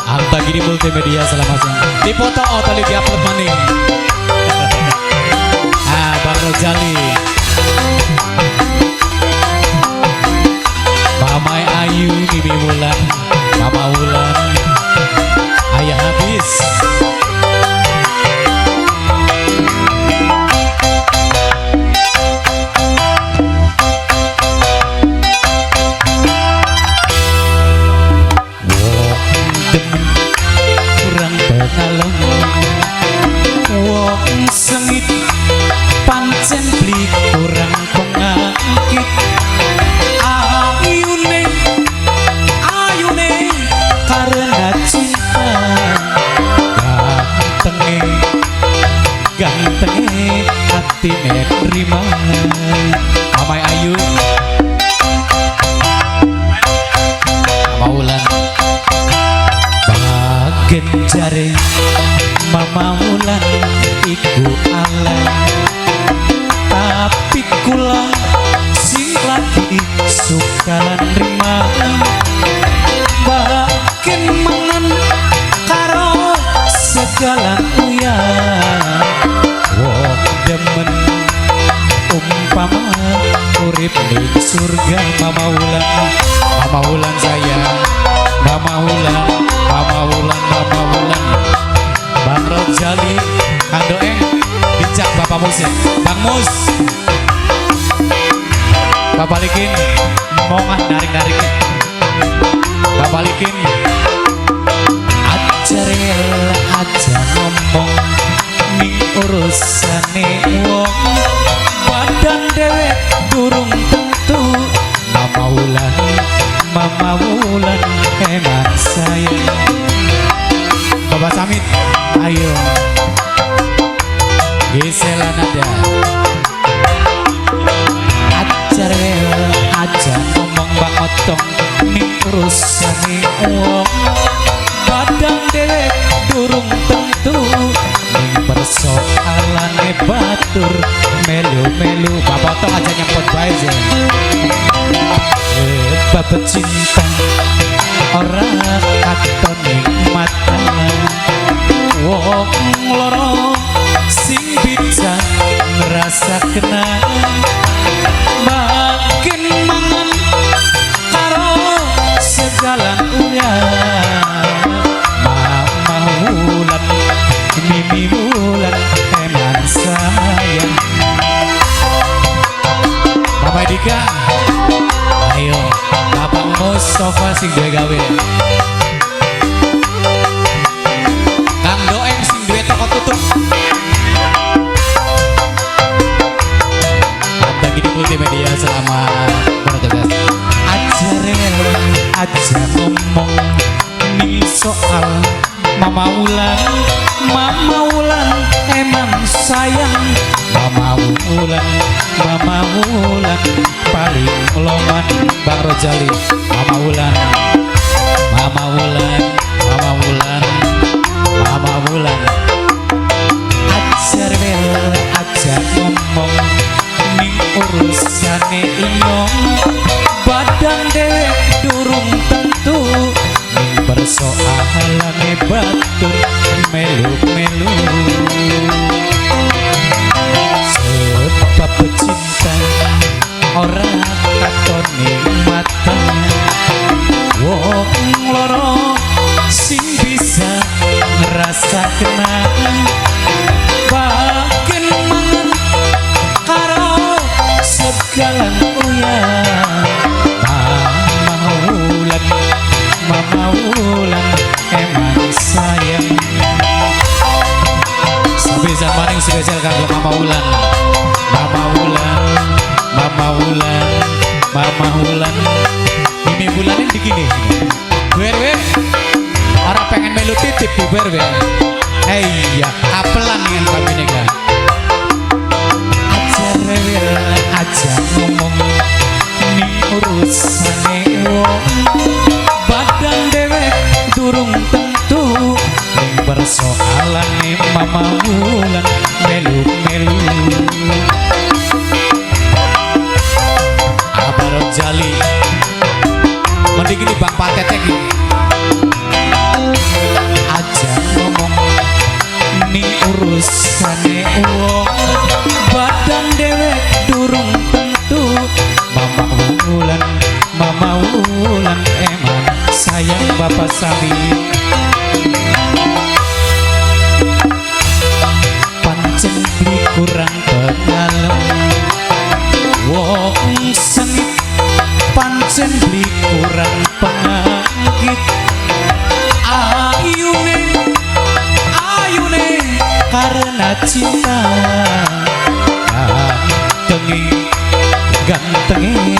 Antagiri Multimedia selamat siang. Dipoto atau di upload maning. Ah, Bang Rojali. Mamai Ayu, Mimi Wulan, Mama Wulan, Ayah habis. Wong sengit pancen beli kurang pengangkit. Ayune ayune karena cinta. Gantenge gantenge atine rima. Mamai Ayu, Mama Wulan, bagen jare Mama Wulan iku ala, tapi kula sing lagi suka lan rima. Bagen mangan karo segala uyah. Wong demen umpama urip ning surga. Mama Wulan, Mama Wulan sayang, Mama Wulan, Mama Wulan, Mama Wulan. Bang Rojali, Kang Doeng, bijak Bapak Mus ya. Bang Mus, Bapak Likin, mongah narik-narikin. Bapak Likin, aja rel, aja ngomong ning urusane wong. Badan dewek durung tentu. Mama Wulan, Mama Wulan emang sayang. Bapak Samit, ayo Gisela Nada. Aja rewel, aja ngomong Bang Otong ning urusane wong. Badan dewek durung tentu ning persoalane batur melu-melu. Bapak Otong aja nyempot bae sih. Bapak cinta ora katon ning mata. Wong loro sing bisa ngrasa kena. Makin mangan karo segala uyah. Mama Wulan, Mimi Wulan eman sayang. Mama Dika, ayo Bapak Mustafa sing duwe gawe. Kang Doeng sing duwe toko tutup. Antagiri Multimedia selamat bertugas. Aja rewel, aja ngomong ning soal Mama Wulan. Mama Wulan emang sayang. Mama Wulan, Mama Wulan paling loman. Bang Rojali, Mama Wulan, Mama Wulan, Mama Wulan, Mama Wulan. Aja rewel, aja ngomong ning urusane inyong. Badan dewek durung tentu ning persoalane batur melu-melu. Sebab cinta ora katon ning mata. Wong loro sing bisa ngrasa kena. Bagen mangan karo segala uyah. Mama Wulan, Mama Wulan emang sayang. Sebisa maning spesial kanggo Mama Wulan. Mama Wulan, Mama Wulan, Mama Wulan. Mimi Wulan ini begini. Bu RW, orang pengen melu titip Bu RW. Iya, kapelan dengan kami kan. Aja rewel, aja ngomong ning urusane wong. Badan dewek durung tentu ning persoalane Mama Wulan melu-melu. Abah Rojali, mending ini Bang Patetek ini. Bapak Sami. Pancen beli kurang pengalem wong sengit, pancen beli kurang pengangkit. Ayune, ayune karena cinta, gantenge, gantenge.